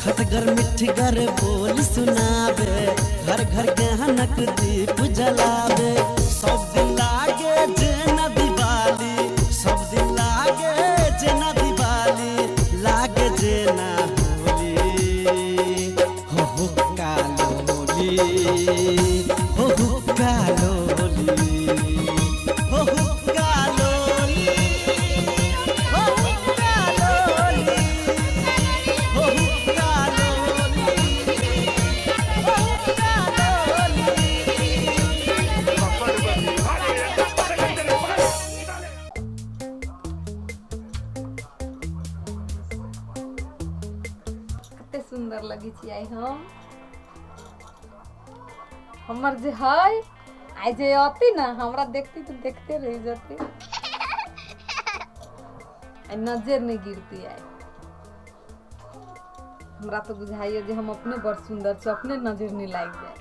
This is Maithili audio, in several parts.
खटगर मिठगर बोल सुनाबे, घर घर ज्ञानक दीप जलाबे। सब दिन लागे जेना दिवाली, सब दिन लागे जेना दिवाली, लागे जेना होली, हो हो कालोली, हो हो कालोली, हो हो कालोली, हो हो कालोली, हो हो कालोली, हो हो कालोली। कते सुंदर लगे छी आइ हम। हमर जे है आइ जे अती ना हमरा देखती तो देखते रह जती, आइ नजर नहीं गिरती। आइ हमरा तो बुझाइए जे हम अपने बड़ सुंदर छी, अपने नजर नहीं लाग जाए।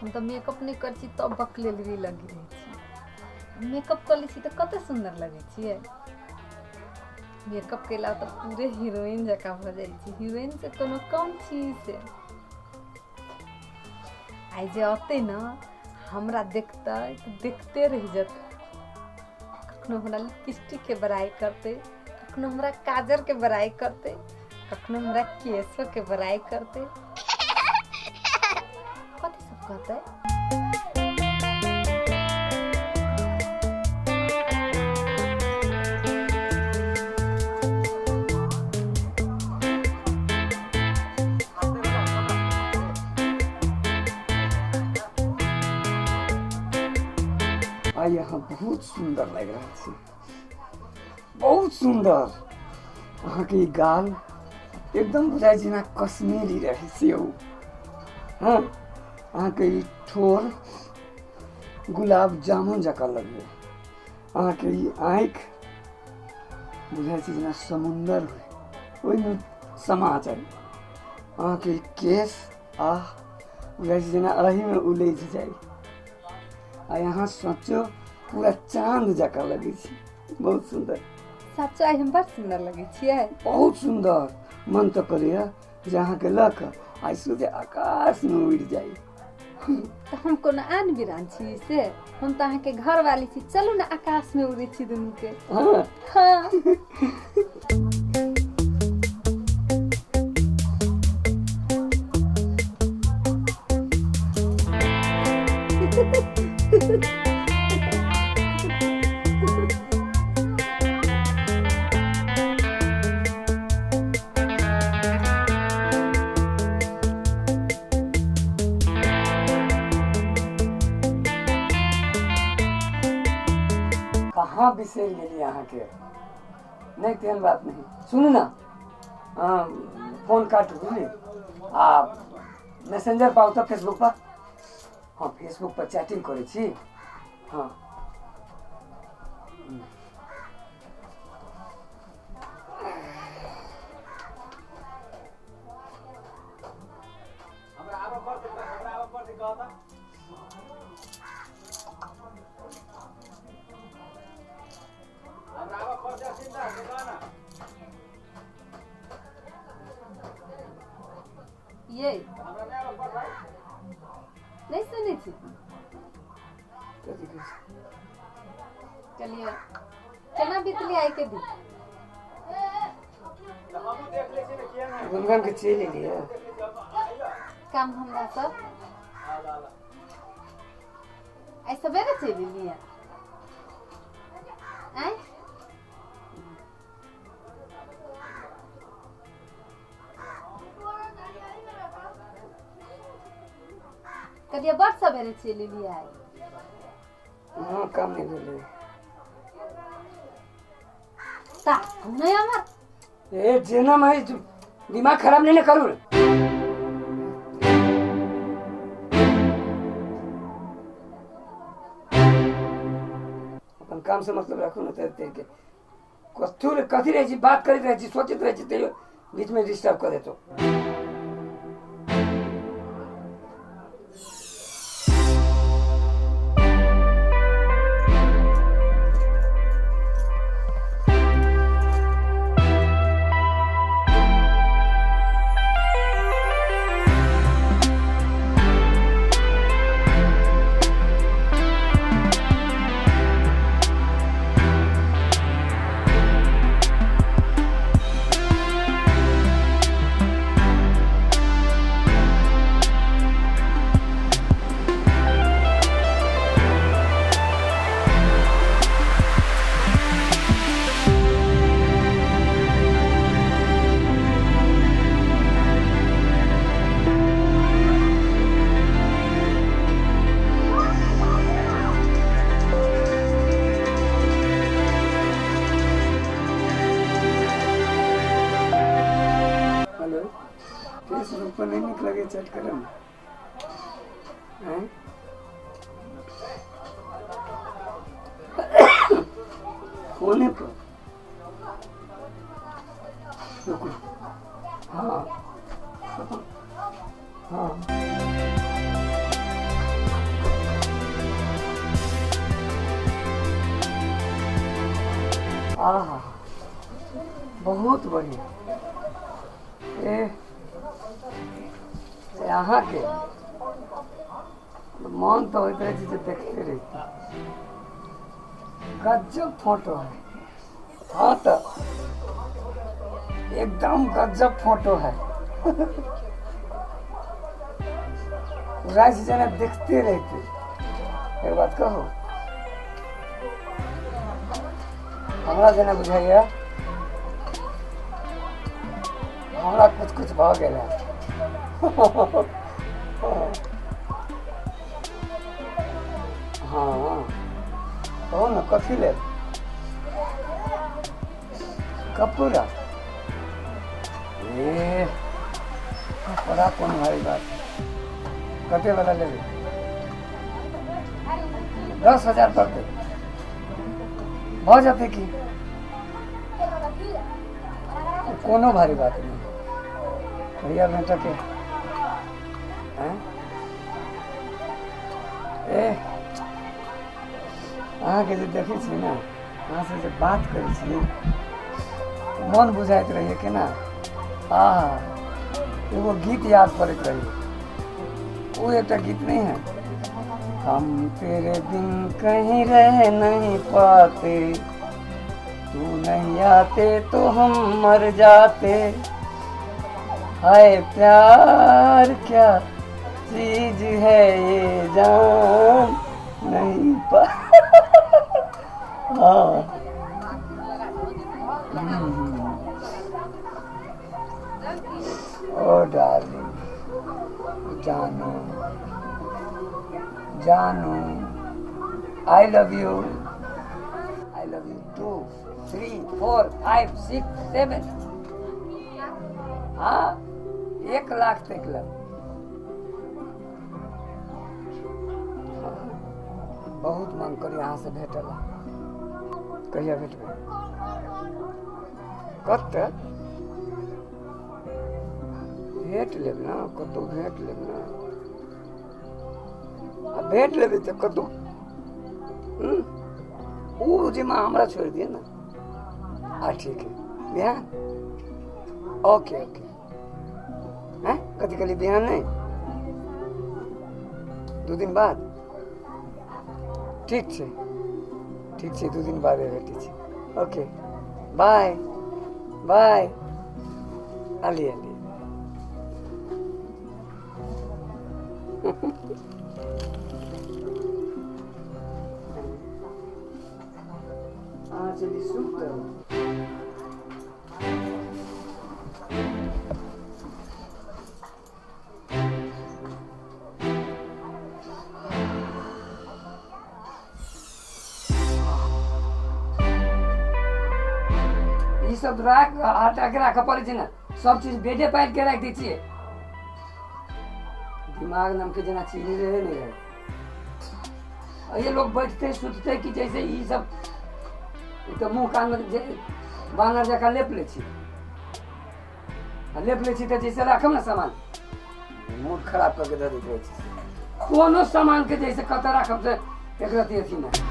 हम तो मेकअप नहीं कर छी तब बकलेली लगी रहे छी, मेकअप कर लै छी तऽ कते सुंदर लगै छियै। मेकअप केला तऽ पूरे हीरोइन जकाँ भऽ जाइ छी, हीरोइन से कोनो कम छी से। आइ जे अतै ने हमरा देखतै तऽ देखते रहि जेतै। कखनो हमरा लिपस्टिकके बड़ाइ करतै, कखनो हमरा काजरके बड़ाइ करतै, कखनो हमरा केशोके बड़ाइ करतै, कथी सब कहतै। आइ अहाँ बहुत सुन्दर लागि रहल छी, बहुत सुन्दर। अहाँके ई गाल एकदम बुझाइ छै जेना कश्मीरी रहै से ओ। हँ, अहाँके ई ठोर गुलाब जामुन जकाँ लगैए। अहाँके ई आँखि बुझाइ छै जेना समुन्दर होइ, ओहिमे समा जाइ। अहाँके ई केश आह बुझाइ छै जेना एहिमे उलझि जाइ। आ यहाँ सोचो पूरा चांद जकाँ लगै छै, बहुत सुन्दर। सच्चा हम बड़ सुन्दर लगै छियै, बहुत सुन्दर। मन तऽ करैए जे अहाँके लऽ कऽ आइ सोझे आकाशमे उड़ि जाइ। तऽ हम कोनो आन बिरान छी से? हम तऽ अहाँके घरवाली छी। चलू ने आकाशमे उड़ै छी दुनूके। हँ हँ। कहाँ बिसरि गेलियै अहाँके? नहि, तेहन बात नहि। सुनू ने, फोन काटू बुझलियै, आ मैसेंजर पर आउ तऽ फेसबुक पर। हँ, फेसबुक पर चैटिंग करै छी। हँ, ये नहि सुनै छी? कथी कहै छी? चलिए, केना बीतली आइ के दिन? गुनगुन के चलि एलियै। काम धंधा सब आइ सवेरे चलि एलियै आँय? कहलियै बड़ सवेरे चलि एलियै आइ। हँ, काम नहि भेलै। ता नहि हमर ए जेना मैं दिमाग खराब नहीं ना करू। अपन काम से मतलब राखू ना। तेरे के कथू कथी रहै छी, बात करैत रहै छी, सोचैत रहै छी, तैयो बीचमे डिस्टर्ब कऽ देतो। फेसबुक पर नहि नीक लगै चैट करैमे? आँय, फोने पर रुकू। हाँ हाँ, आहा, बहुत बढ़िया। ए से अहाँके मन तऽ होइत रहै छै जे देखते रहिती। गजब फोटो है। हाँ, तऽ एकदम गजब फोटो है। बुझाइ छै जेना देखते रहिते। एक बात कहू, हमरा जेना बुझाइया हमरा कुछ कुछ भऽ गेल है। हाँ, कहू ने, कथी लेब? कपड़ा? ए, कपड़ा कोन भारी बात है। कते वाला लेबै? 10,000 पड़तै, भऽ जेतै की, कोनो भारी बात नहि। भैया बेटाके आँय? ए, अहाँके जे देखै छियै ने, अहाँसँ जे बात करै छियै, मन बुझाइत रहैए केना। आहा, एगो गीत याद पड़ैत रहैए। ओ एकटा गीत नहीं है, हम तेरे बिन कहीं रह नहीं पाते, तू नहीं आते तो हम मर जाते, हाय प्यार क्या चीज है ये जान नहीं पा। हाँ, ओ डार्लिंग, जानू जानू, I love you, I love you. 2 3 4 5 6 7, हाँ, 1 लाख तक लग। बहुत मन करी अहाँसँ भेटल। कहिया भेटबै? कतऽ भेट लेब ने? कतहु भेट लेब ने। आ भेट लेबै तऽ कतहु ओ जिम्मा हमरा छोड़ि दिअ ने। आ ठीक है, बिहान। ओके ओके, हैं? कथी कहलियै? बिहान नहि, 2 दिन बाद। ठीक छै, ठीक छै, 2 दिन बादे भेटै छी। ओके, बाय बाय। अली अली। अहाँ चली सुतल। ई सब राख, हटा के राखऽ पड़ै छै ने। सब चीज बेडे पारि के राखि दै छियै। दिमाग नाम के जेना चीज रहे नहीं रहे। आ ये लोग बैठते सुतते कि जैसे ई सब ई तऽ मुँह कान जे बानर जकाँ लेप लै छी। आ लेप लै छी तऽ जैसे राखब ने सामान, मूड खराब कऽ के दऽ दैत रहै छी। कोनो सामान के जैसे कतऽ राखब से एक रति अथी नहि।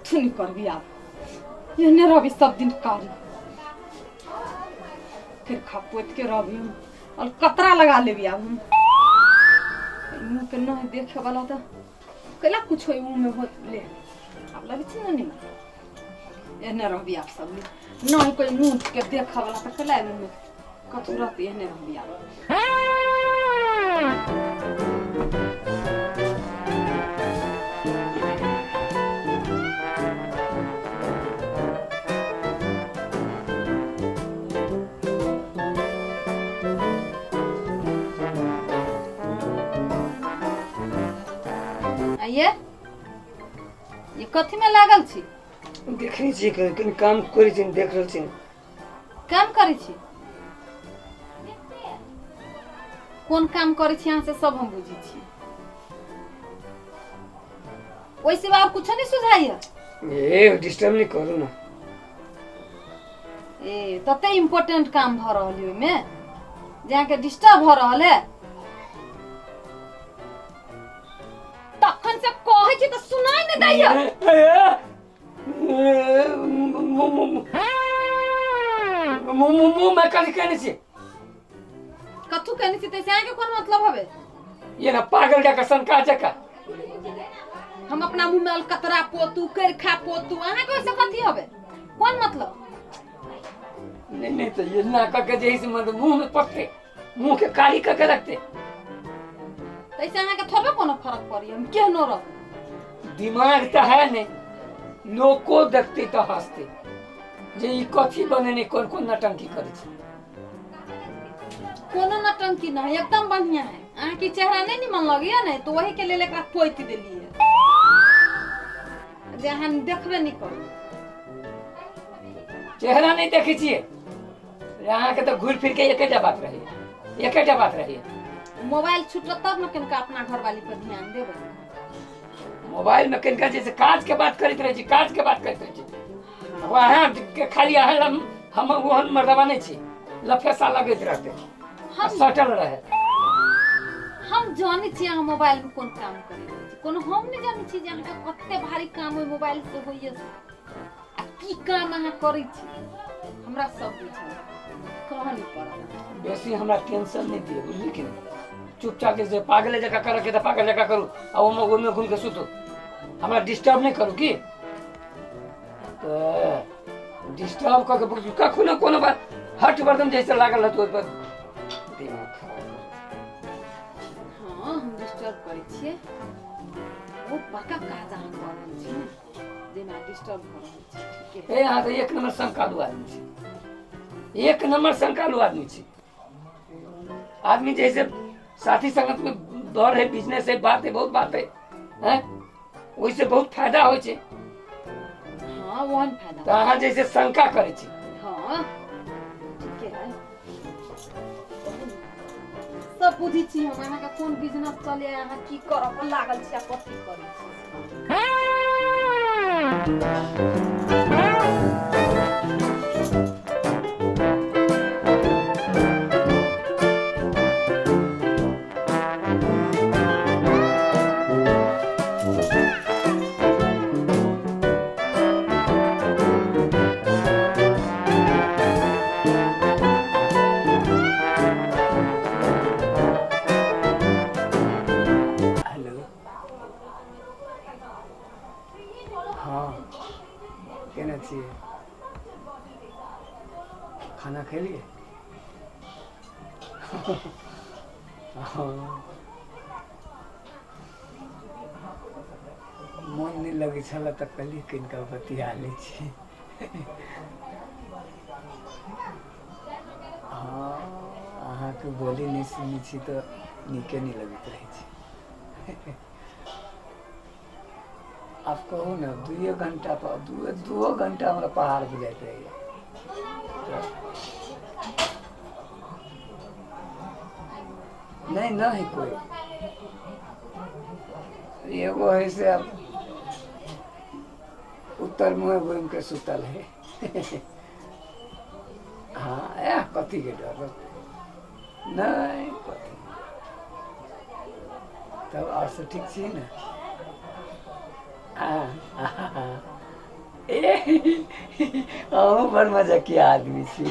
कथू नहीं करबी आब, एहने रहबी सब दिन कारी, फिर खा पोत के रहबी हम और कतरा लगा लेबी आब हम। मुँह के नहीं देखे वाला तो कैला कुछ होई मुँह में हो ले आब लगे छै ने निमन, एहने रहबी आब सब दिन। नहीं कोई मुँह के देखे वाला तो कैला मुँह में कथू रहती, एहने रहबी आब। आइए ये कथी में लागल छी? देखै छी कनि काम करै छी, देख रहल छी। काम करै छी? कोन काम करै छी अहाँ से सब हम बुझै छी। ओहि सिवा और कुछो नहीं सुझाइए? ए डिस्टर्ब नहीं करू ना। ए तते इम्पोर्टेंट काम भ रहल है ओहिमे जे अहाँके डिस्टर्ब भ रहल है। तखन से कहै छी तऽ सुनाई नहीं दैया। मुँह में कथी कहने छी? कथू कहने छी तैसे अहाँके कोन मतलब हवे? ये ना पागल जका सनका जका। हम अपना मुँह में अलकतरा पोतू करखा पोतू, अहाँके ओहिसे कथी हवे? कोन मतलब? नहीं नहीं तो ये ना कह के जैसे मतलब मुँह में पत्ते मुँह के कारी कह के रखते तैसे अहाँके थोड़बे कोनो फर्क पड़ी, हम केहनो रहू। दिमाग तो है नहीं, लोग को देखते तो हंसते जे ई कथी बनेने कोन कोन नटंकी करे छै। कोनो नटंकी नहीं, एकदम बढ़िया है। अहाँके चेहरा नहीं निमन लगैया ने तो वही के लेल एकरा पोति देलियै जे अहाँ देखबे नहीं करू। चेहरा नहीं देखे छियै अहाँके तो घूर फिर के एकेटा बात रही, एकेटा बात रही। मोबाइल छूटत तब न कनिका अपना घरवाली पर ध्यान देबै। मोबाइल में कनिका जैसे काज के बात करैत रहै छी, काज के बात करैत रहै छी। अहाँ के खाली अहाँ हम ओहन मर्दबा नहीं छी, लफेसा लगैत रहते हम सटल रहे। हम जानै छी अहाँ मोबाइल में कोन काम करै छी, कोनो हम नहीं जानै छी जे अहाँके कते भारी काम ओहि मोबाइल से होइए आ की काम अहाँ करै छी, हमरा सब बुझल कहऽ नहीं पड़त। बेसी हमरा टेंशन नहीं दिए बुझली कि नहीं? चुपचाप जैसे पागले जकाँ करऽ के तऽ पागल जकाँ करू आ ओहिमे ओहिमे घुमि के सुतू, हमरा डिस्टर्ब नहीं करू की तऽ डिस्टर्ब कऽ के कखनो कोनो बात हट बर्दम जैसे लागल रहत ओहि पर दिमाग खराब करत। हाँ हम डिस्टर्ब करै छियै, बहुत बड़का काज अहाँ कऽ रहल छी ने जेना डिस्टर्ब कऽ रहल छी। ठीके ए अहाँ तऽ एक नंबर शंकालु आदमी छी, एक नंबर शंकालु आदमी छी। आदमी जैसे साथी संगत में दौड़ है, बिजनेस है, बात है, बहुत बात है, हैं ओहिसे बहुत फायदा होइ छै। हाँ ओहन फायदा तऽ अहाँ जैसे शंका करै छी। हाँ ठीके है, सब बुझै छी हम अहाँके कोन बिजनेस चले, अहाँ की करऽ पर लागल छी आ कथी करै छी। हेलो हाँ केना छियै? खाना खेलियै? हाँ मन नहि लगै छल तऽ कहलियै कनिका बतिया लै छी। हाँ अहाँके बोली नहि सुनै छी तऽ नीके नहि लगैत रहै छै। आब कहू ने 2 घंटा पर 2 घंटा हमरा पहाड़ बुझाइत रहैया। नहीं न है कोई एगो है से अब उत्तर मुँहे घूम के सुतल है। हाँ ए कथी के डर नहीं कथी। तब और सब ठीक छी ने? हाँ। ए अहूँ बड़ मजाकिया आदमी छी।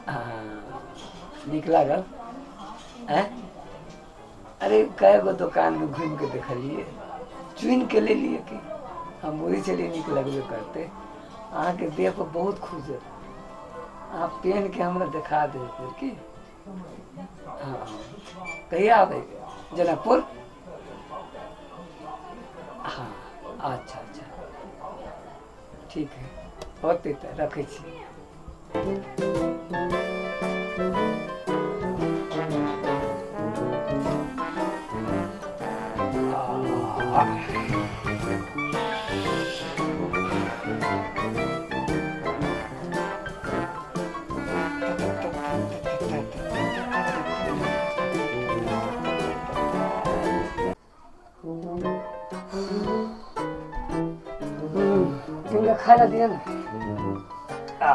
हँ, नीक लागल। आँय, अरे कए गो दोकानमे घुमि कऽ देखलियै, चुनि कऽ लेलियै कि हम बुझै छलियै नीक लगबे करतै। अहाँके देहपर बहुत खुश। अहाँ पेन्ह के हमरा देखा देब फेर की। हँ, कहिया आबै जनकपुर? हँ, अच्छा अच्छा, ठीक है, होतै तऽ रखै छी। तिनका खाय ला दिअ ने। आ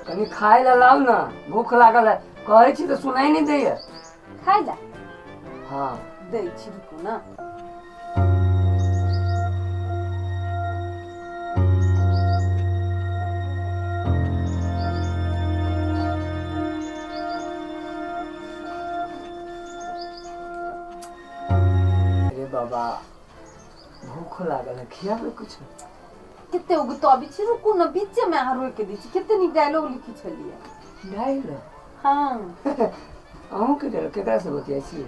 कनी खाय ला लाउ ने, भूख लागल है। कहै छी तऽ सुनाई नहि दैया। खाय ला? हँ। दै छी, रुकू ने। अरे बाबा, भूख लागल है, खियाबै कुछ। कते उगतबी छी, रुकू ने, बीचे में अहाँ रोकि दै छी। कते नीक डायलॉग लिखी छलियै। डायलॉग? हाँ। अहूँके डायलॉग? केकरा से बतियाइ छी?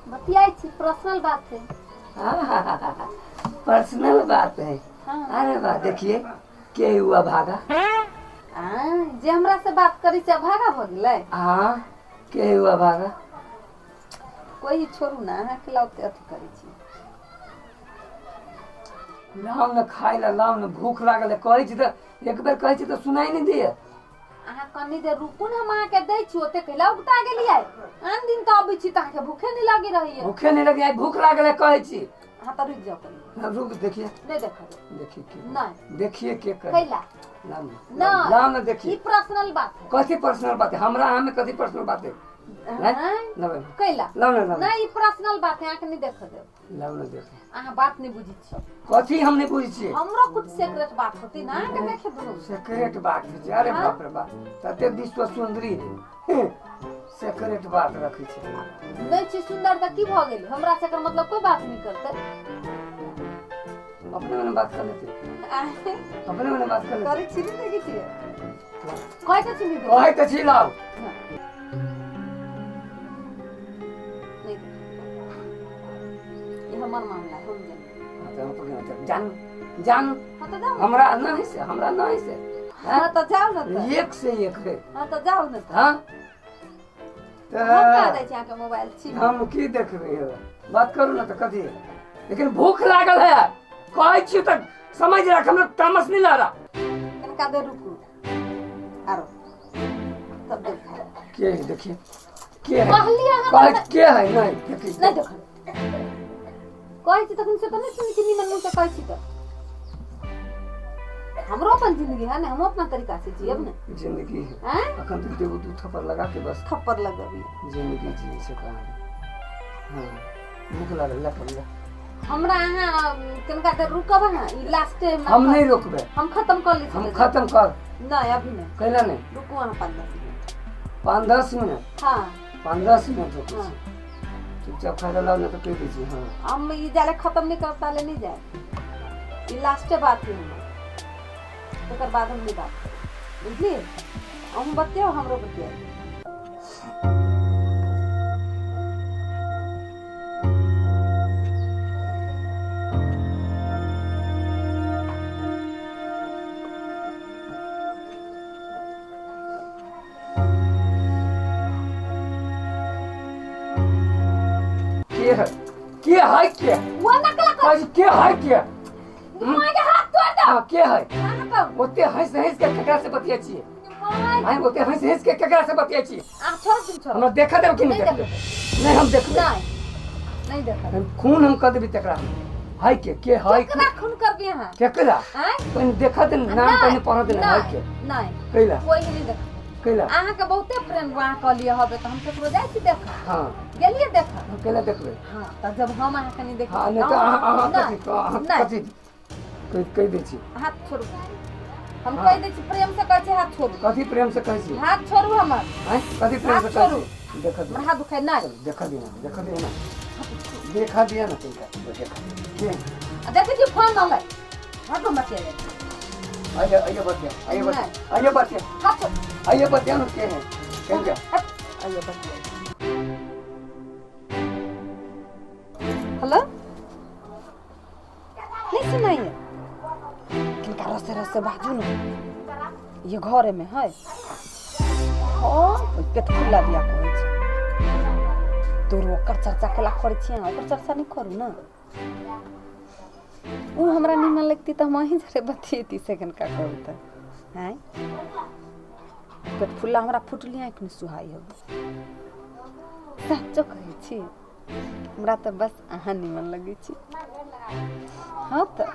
बतियाइ छी, पर्सनल बात है। पर्सनल बात है? हाँ। अरे वाह, देखिए के हुआ भागा। आ, जे हमरा से बात करै छै भागा भऽ गेलै? हाँ, के हुआ भागा? कोई छोड़ू ने, अहाँके लाउ अथी करै छी। लाउ ने खाय ला, लाउ ने, भूख लागल है। कहै छी तऽ एक बेर कहै छी तऽ सुनाई नहि दैया। अहाँ कनी देर रुकू ने, हम अहाँके दै छी। ओते कैला उगता गेलियै? आन दिन तऽ अबै छी तऽ अहाँके भूखे नहि लगी रहैया। भूखे नहीं लगी, आइ भूख लागल है कहै छी। अहाँ तऽ रुकि जाउ कनी। अब रुक, देखिए। नहि देखब। देखिए के। नहि। देखिए के करे। कैला? लाउ ने। नहि। लाउ ने। ई देखिए। पर्सनल बात है। कथी पर्सनल बात है? हमरा अहाँ में कथी पर्सनल बात है? हाँ? लाउ। कैला? लाउ ने, लाउ ने। नहि, ई पर्सनल बात है, अहाँके नहि देख देब। लाउ ने, देखे। अहाँ बात नहि बुझै छी। कथी हम नहीं बुझै छियै? हमरो कुछ सीक्रेट बात होती ना, अहाँके देखे दुनू। सेक्रेट बात होइ छै? अरे हाँ? बाप रे बाप, तते विश्व सुंदरी है, सेक्रेट बात रखै छै। नहि छी सुंदर तऽ की भऽ गेल? हमरा से एकर मतलब कोई बात नहि करतै। अपने मने बात कर लेते, अपने मने बात कर लेते। करै छी, नहि देखै छियै? कहै तऽ छी नहि देखै। कहै तऽ छी लाउ। नहि देखै। ई हमर मामला है, हम जानी। हाँ, तऽ हम पकड़े जान जान। हाँ तऽ जाउ। हमरा नहीं से, हमरा नहीं से। हाँ तऽ जाउ ने तऽ। एक से एक है। हाँ तऽ जाउ ने तऽ। हाँ हम कहाँ तऽ दै छी अहाँके मोबाइल छी। हम की देखबै हे? बात करू ने तऽ कथी, लेकिन भूख लागल है कहै छी तऽ समझ रख, हमरा तामस नहीं ला रहा। कनिका देर रुकू आरो तब देख। के है? देखिए के है। कहलियै अहाँ। कहै के है? नहीं देखिए। नहि देखल कहै छी तखन से तऽ नहि सुनै छी। निमन मुँह से कहै छी तऽ हमरो अपन जिंदगी है ने, हम अपना तरीका से जियब ने। जिंदगी है? आँय? अखन तऽ देबो दू थप्पड़ लगा के बस। थप्पड़ लगबी? जिंदगी जियै छै कहाँ। हाँ, भूख लागल, ला कर ला। हमरा अहाँ कनिका देर रुकब अहाँ, ई लास्ट हम नहीं रोकबै। हम खत्म कर लै छी। हम खत्म कर। नहि, अभी नहि। कैला नहीं? रुकू अहाँ 5-10 मिनट। 5-10 मिनट? हाँ। 5-10 मिनट रुकै हाँ। छी, चुपचाप खाय ला लाउ, नहीं तऽ कहि दै छी। हाँ। हम ई जाले खत्म नहीं करब ताले नहीं जाए। ई लास्टे बात है हमर, तकर बाद हम नहीं बात करब, बुझलियै? अहूँ बतियाउ, हमरो बतियाउ। के है? के है? के? वो नकला कर। कहै छी, के है? के? माय के हाथ तोड़ दो। हाँ, के है? अहाँ कहू। ओते हंस हंस के ककरा से बतिया छियै? आइ ओते हंस हंस के केकरा से बतियाइ छी? आ छोड़ दिन, छोड़। हमरा देखा देब कि नहीं? नहीं। देखबै नहीं, हम देखबै। नहीं, नहीं देखब। हम खून हम कर देबी तकरा। हाय के हाय के? केकरा खून करबी अहाँ? केकरा? आँय? पहिने देखा दे नाम, पहिने पढ़ दे हाय के। नहीं। कैला? कोई नहीं देख। कैला? अहाँके बहुते फ्रेंड अहाँ कहलियै हबे, तऽ हम ककरो जाइ छी देख? हाँ। गेलियै देख? हम कैला देखबै? हाँ, तऽ जब हम अहाँके नहीं देखबै। हाँ, नहीं तऽ अहाँ अहाँ नहीं, कथी अहाँ नहीं। कथी कहि कहि दै छी? हाथ छोड़ू हम। हाँ। कहि दै छी, प्रेम से कहै छी, हाथ छोड़ू। कथी प्रेम से कहै छी? हाथ छोड़ू हमर। आँय, कथी प्रेम से हाथ कहै छोड़ू। छी? देखा दे। हमर हाथ दुखाय नहीं। देखा दिअ ना, देखा दिअ ना, देखा दिअ ना तनिका, देखा के। आ देखै छी फोन अलै, हाथो मचे। आइए, आइए बतिया, आइए बतिया, आइए बतिया। हाथ छोड़। आइए बतिया ना, के है कहिया? आइए बतिया। हेलो, नहीं सुनाइए? किनका रसे रसे बाजू ने, ये घरे में है। हाँ, ओहि पेट खुला दिया कहै छै तोर। ओकर चर्चा केला करै छी अहाँ? ओकर चर्चा नहि करू ने। ओ हमरा निमन लगती तऽ हम अहीं जरे बतियेती से किनका कहू तऽ। आँय, पेट फुल्ला हमरा फुटली आँखि नहि सुहाइ हौ। सच्चो कहै छी, हमरा तऽ बस अहाँ निमन लगै छी। हाँ, तऽ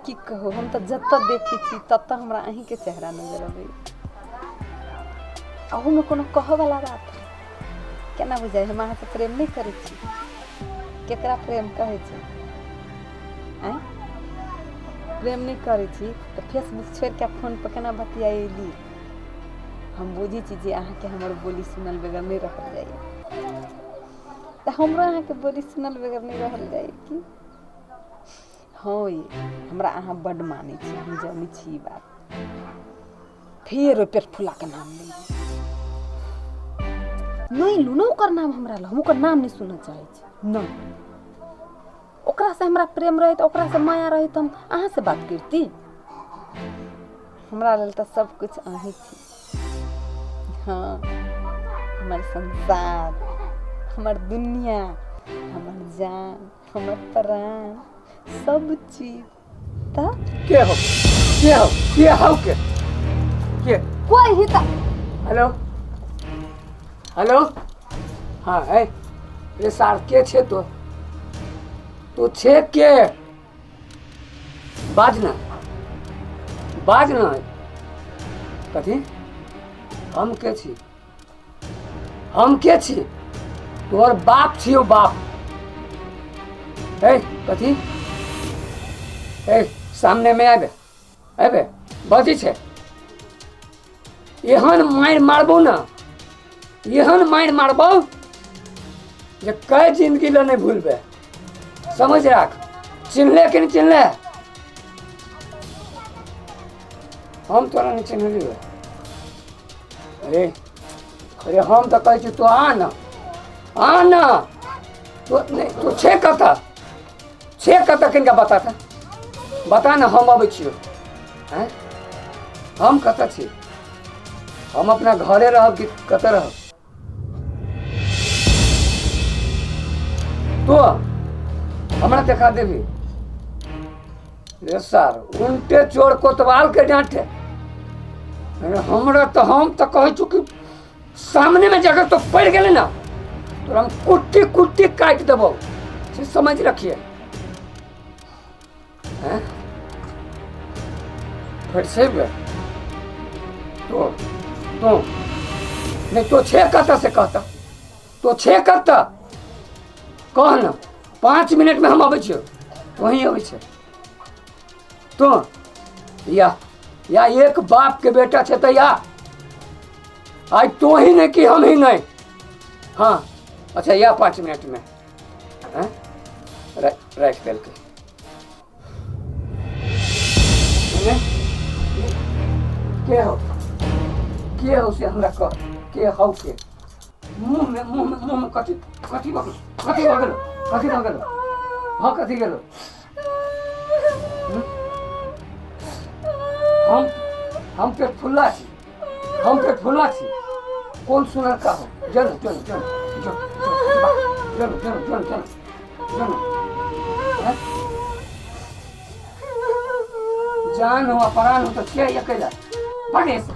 की कहू, हम तऽ जतऽ देखै छी ततऽ हमरा अहीँके चेहरा नजर अबैए। अहूमे कोनो कहऽवला बात है? केना बुझाइ हम अहाँसँ प्रेम नहि करै छी? केकरा प्रेम कहै छै? आँय, प्रेम नहि करै छी तऽ फेसबुक छोड़ि कऽ फोन पर केना बतियाएली? हम बुझै छी जे अहाँके हमर बोली सुनल बगैर नहि रहल जाइए, तऽ हमरो अहाँके बोली सुनल बगैर नहि रहल जाइए की। हँ ये, हमरा अहाँ बड्ड मानै छी, हम जनै छी ई बात। फेर ओहि पेट फुलाके नाम लैए नहि लू ने ओकर नाम हमरा लग। हम ओकर नाम नहि सुनऽ चाहै छी। नहि, ओकरासँ हमरा प्रेम रहै तऽ, ओकरासँ माया रहै तऽ हम अहाँसँ बात करती? हमरा लेल तऽ सब किछु अहीं छी। हाँ, हमर संसार, हमर दुनिया, हमर जान, हमर प्राण, सब चीज तऽ। के हो, के हो, के हो, के के? कोई ही तऽ। हेलो, हेलो, हाँ है रे सार, के छे तो? तो छे के? बाज ना, बाज ना। कथी? हम के छी? हम के छी? तोहर बाप छियौ, बाप। ए कथी? ए सामने में आबे, आबे, बजै छै। एहन मारि मारबौ ने, एहन मारि मारबौ जे कै जिंदगी ले नहीं भूलबे, समझ राख। चिन्हले कि नहीं चिन्हले? हम तोरा नहीं चिन्हलियो। अरे अरे, हम तऽ कहै छी तो आ न, आ न तो। नहीं तो छे कतऽ, छे कतऽ? किनका बता तऽ, बता न, हम अबै छियौ। आँय, हम कतऽ छी? हम अपना घरे रहब कि कतऽ रहब? तो हमरा देखा देबी रे सार, उल्टे चोर कोतवाल के डांटे। अरे हमरा तऽ, हम तऽ कहै छु कि सामने में जगह तो पड़ गेलै ना तो हम कुट्टी कुट्टी काटि देबौ, से समझ रखिए। हैं, फिर से बे तो नहीं तो छे कतऽ से कहता? तो छे कतऽ कह न। 5 मिनट में हम अबै छियौ, वहीं अबै छै तो। या एक बाप के बेटा छै तऽ या आज तो ही नहीं कि हम ही नहीं। हाँ, अच्छा, या 5 मिनट में हैं? राखि देलकै। सुने, के हो, के हो से हमरा कह, के हौ के? मुँह में, मुँह में, मुँह में कथी, कथी भऽ गेल? कथी भऽ गेल? कथी भऽ गेल? हाँ, कथी गेल? हम्म? हम पेट फुल्ला छी, हम पेट फुल्ला छी। कोन सुनर का हो? जन जन जन जन जन जन जन जन जन हैं? जान हो, प्राण हो तो के अकेला भाग यहाँ से।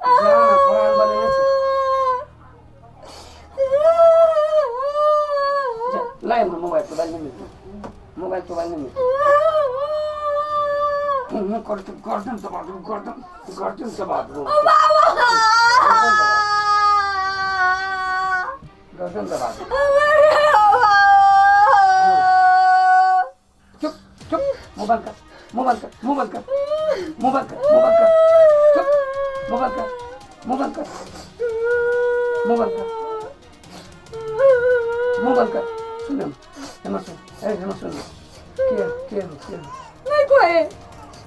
जा, प्राण बनेने छै। जा, ला एम्हर मोबाइल तोबाइल नहि मिलतौ, मोबाइल तोबाइल नहि मिलतौ। मुँह कर तू, गर्दन दबा देबौ, गर्दन, गर्दन दबा देबौ, गर्दन दबा देबौ। चुप चुप, मोबाइल कर, मोबाइल कर, मोबाइल कर, मोबाइल कर, मोबाइल कर, चुप, मोबाइल कर, मोबाइल कर, मोबाइल कर, मोबाइल कर। सुन, एम्हर सुन, ए एम्हर सुन, के के हो, के हो? नहीं कोई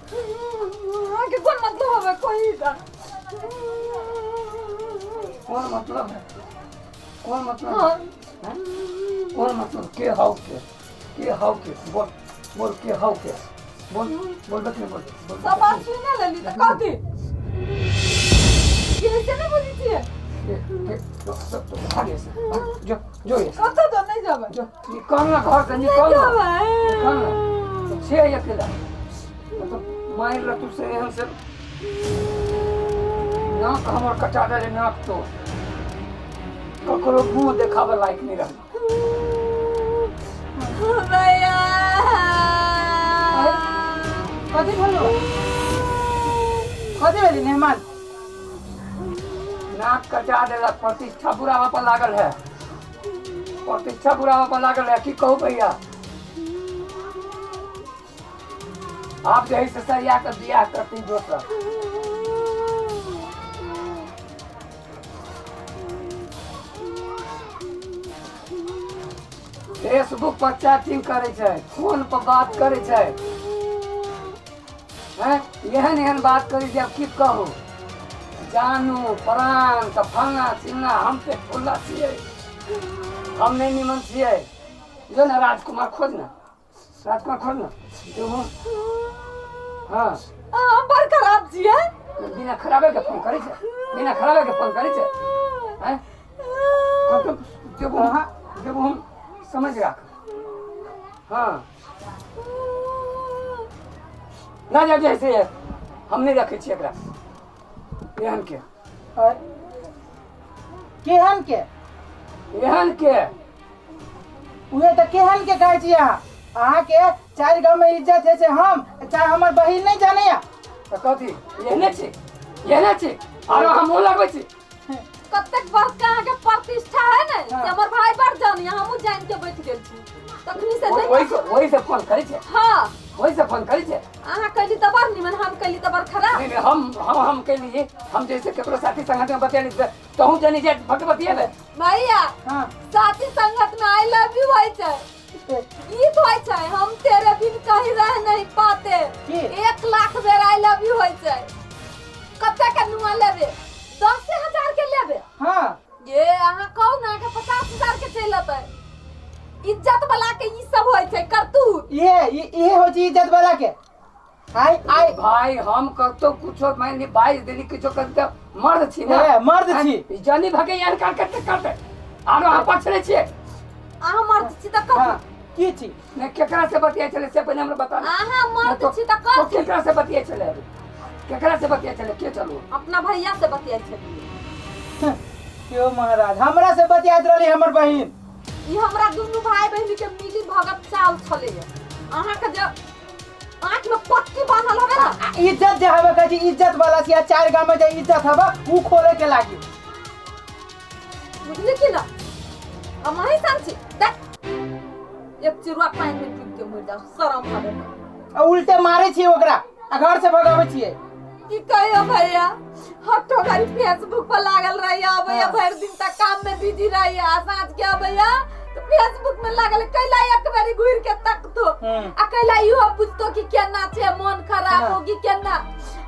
अहाँके कोन मतलब हवे कोई का? कोन मतलब है, कोन मतलब है? हैं? कोन मतलब? के हाउ के, के हाउ के, बोल बोल, के हाउ के, बोल बोल, बकने बोल बोल। सब बात सुने लेली तऽ कथी के से नहि बुझै छियै? के के तो तो तो भाग यहाँ से, भाग, जो जो यहाँ से। कतऽ तो नहि जेबै। जो निकल ना घर से, निकल ना, निकल ना। छे अकेला मतलब मारि लतू से एहन से नाक हमर कटा देले, नाक तो ककरो मुंह देखाबे लायक नहीं रहल। भैया। कथी भेलो, कथी भेली मेहमान? नाक कटा देलक, प्रतिष्ठा बुरावा पर लागल है, प्रतिष्ठा बुरावा पर लागल है। की कहू भैया, आप जे है से सरिया के बियाह करती दोसर। फेसबुक पर चैटिंग करै छै, फोन पर बात करै छै, हैं, एहन एहन बात करै छै, आब की कहू। जानू प्राण तऽ फलना चिलना, हम पे फुल्ला छियै, हम नहि निमन छियै। जो ने राजकुमार खोज ना, राजकुमार खोज ना जो हम। हाँ। अहाँ बड़ खराब छियै। बिना खराबे के फोन करै छै, बिना खराबे के फोन करै छै, हैं? हम तो जब वहाँ जब हम समझ राख। हाँ ना जा, जैसे हम नहीं रखे छियै एकरा एहन के। और केहन के? एहन के। उहे तऽ केहन के कहै छी अहाँ। अहाँके चारि गाँव में इज्जत है से हम चाहे हमर बहिन नहीं जानैया। तऽ कथी एहने छी, एहने छी, आरो हम मुँह लगबै छी। कतेक बड़का अहाँके प्रतिष्ठा है ने से हमर भाई बड़ जानिया, हमहूँ जानि के बैठ गेल छी तखनी से। नहीं। ओहि से, ओहि से फोन करै छै? हाँ। ओहि से फोन करै छै। अहाँ कैली तऽ बड़ निमन, हम कैली तऽ बड़ खराब। नहीं नहीं, हम कैली, हम जैसे केकरो साथी संगत में बतियाली तहूँ जानी जे भट बतियेबे। भैया। हाँ। साथी संगत में I love you होइ छै, गीत होइ छै, हम तेरे बिन कहीं रह नहीं पाते। की? 1 लाख बेर I love you होइ छै। कते के नुआ लेबे? 10,000 के लेबे? हाँ। ये अहाँ कहू ना, अहाँके 50,000 के चलि अतै। इज्जत वाला के ई सब होइ छै करतूत। इहे इहे होइ छै इज्जत वाला के। आइ आइ। भाई, हम कतौ कुछो मान ली बाइस दिली किछो करते, मर्द छी ना। ए, मर्द छी। जानी भगे यार कर करते करते आरो अहाँ पछड़े छियै। अहाँ मर्द छी तऽ हाँ। कथी? की छी? नहीं, केकरा से बतियाइ छलै से पहिले हमरा बता। अहाँ मर्द छी तऽ तो कथी? केकरा से बतियाइ छलै अभी? केकरा से बतियाइ छलै, के चलू? अपना भैया से बतियाइ छलियै। क्यों महाराज, हमरा से बतियाइत रहली हमर बहिन। ई हमरा दुनू भाई बहिन के मिली भगत चाल छलैया। अहाँके जे आँख में पट्टी बान्हल हवे ना। आ, इज्जत जे हवे कहै छी इज्जत वाला छी, आ चारि गाँव में जे इज्जत हवे उ खोले के लागी। बुझली कि ना, हम अहीं सन छी। देख, एक चिरुआ पानि में डूब के मरि जाओ, शरम हवे। आ उल्टे मारै छी ओकरा आ घर से भगाबै छियै। की कहियो भैया, हट्ठो घड़ी फेसबुक पर लागल रहैया, अबैया भरि दिन तक काम में बिजी रहैया, आ साँझ के अबैया तो फेसबुक में लागल। कैला एक बेरी घुर के तकतो आ कैला इहो पूछतो कि केना छै, मन खराब होगी केना,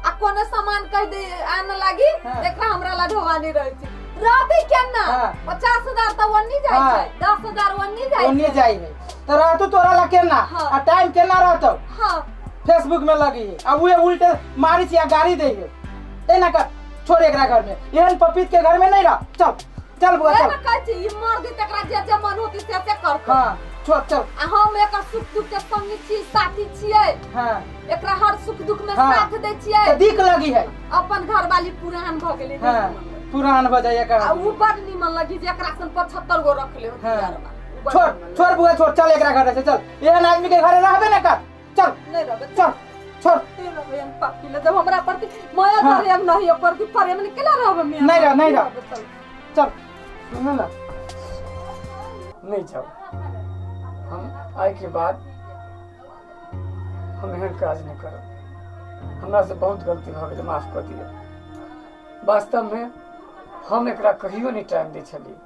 आ कोनो सामान कह दे आने लागी। एकरा हमरा ला ढोवानी रहै छै, रहतै केना? 50,000 तऽ ओन्नी जाइ छै, 10,000 ओन्नी जाइ ओन्ने छै। जाइ है तऽ रहतौ तोरा ला केना? आ टाइम केना रहतौ? फेसबुक में लगी है आ उहे उल्टे मारी छी आ गाड़ी दै है। एना कर, छोड़ एकरा घर में, एहन पपीत के घर में नहीं रह। चल चल बुआ। वएह चल। ने कहै छी, ई मर्द तकरा जे जे मन होती से से करतै। हाँ। छोड़ चल। आ हम एकर सुख दुख के संगी छी, साथी छियै। हाँ। एकरा हर सुख दुख में हाँ। साथ दै छियै। तऽ दिक लगी है। अपन घर वाली पुरान भऽ गेलै। हाँ, पुरान भऽ जाइए आ कर। उ बड़ निमन लगी जे एकरा सन 75 गो रखले हो। हाँ। छोड़ छोड़ छोड़ बुआ, छोड़, चल एकरा घरे से चल। एहन आदमी के घरे रहबे ना कर, चल। नहीं रहबे। चल छोड़। नहीं रहबे हम पापी ले, जब हमरा प्रति माया हाँ। प्रेम नहीं है, प्रति प्रेम नहीं केना रहबे मियां? नहीं रह, नहीं रह। चल। चल। सुनू ना, नहीं जाओ। हम आइ के बाद हम एहन काज नहीं करब। हमरा से बहुत गलती भऽ गेलै, माफ कऽ दिअ। वास्तवमे हम एकरा कहियो नहीं टाइम दै छलियै।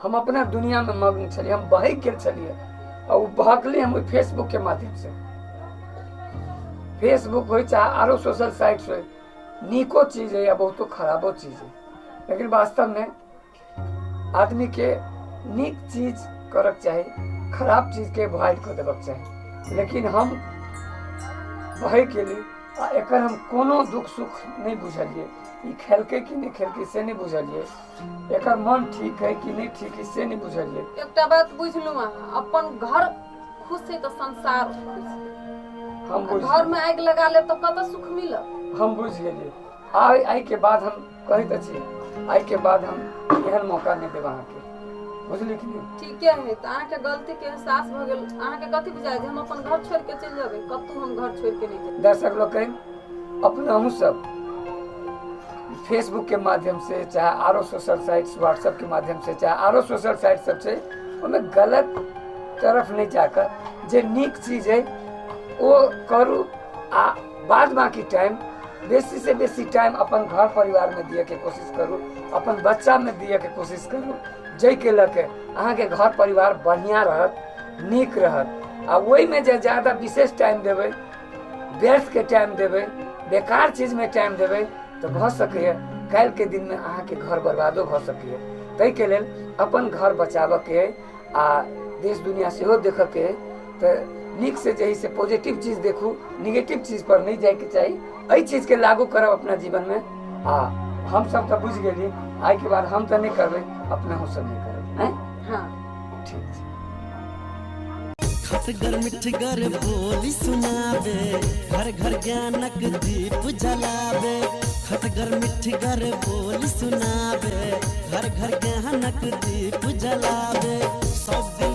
हम अपना दुनियामे मग्न छलियै, हम बहकि गेल छलियै आ ओ बहकली हम ओहि फेसबुकके माध्यमसँ। फेसबुक होइ चाहे आरो सोशल साइट्स होइ, नीको चीज है या बहुतो खराबो चीज है, लेकिन वास्तवमे आदमीके नीक चीज करक चाही, खराब चीजके अवॉइड कऽ देबक चाही। लेकिन हम बहकि गेली आ एकर हम कोनो दुख सुख नहि बुझलियै। ई खेलकै कि नहि खेलकै से नहि बुझलियै, एकर मन ठीक है कि नहि ठीक है से नहि बुझलियै। एकटा बात बुझलहुँ अहाँ, अपन घर खुश है तऽ संसार खुश है। हम बुझ घर में आगि लगा लेब तऽ कतऽ सुख मिलत? हम बुझि गेलियै। आइ आइके बाद हम कहैत अछि, आइके बाद हम एहन मौका नहि देब अहाँके, बुझलियै कि नहि? ठीके है, तऽ अहाँके गलती के एहसास भऽ गेल। अहाँके कथी बुझाय जे हम अपन घर छोड़ि के चलि जेबै? कतहु हम घर छोड़ि के नहि जेबै। दर्शक लोकनि, अपनहु सब फेसबुक के माध्यम से चाहे आरो सोशल साइट्स, व्हाट्सएप के माध्यम से चाहे आरो सोशल साइट सब छै, ओहिमे गलत तरफ नहि जाकर जे नीक चीज है ओ करू आ बाद बाकी टाइम बेसी से बेसी टाइम अपन घर परिवार में दिए के कोशिश करू, अपन बच्चा में दिए के कोशिश करू, जाहिके लऽ के अहाँके घर परिवार बढ़िआँ रहत, नीक रहत। आ ओहिमे जे ज्यादा विशेष टाइम देबै, व्यर्थके टाइम देबै, बेकार चीजमे टाइम देबै, तऽ भऽ सकैए काल्हिके दिनमे अहाँके घर बर्बादो भऽ सकैए। ताहिके लेल अपन घर बचाबऽके अइ आ देश दुनिया सेहो देखऽके अइ, तऽ नीकसँ जे है से पॉजिटिव चीज देखू, निगेटिव चीज पर नहि जाइके चाही। एहि चीजके लागू करब अपना जीवनमे। आ हमसब तऽ बुझि गेलियै, आइके बाद हम तऽ नहि करबै, अपनाहु सब नहि करबै। आँय? हाँ। ठीक छै। खटगर मिठगर बोली सुनाबे, घर घर ज्ञानक दीप जलाबे। खटगर मिठगर बोली सुनाबे, घर घर ज्ञानक दीप जलाबे। सब दिन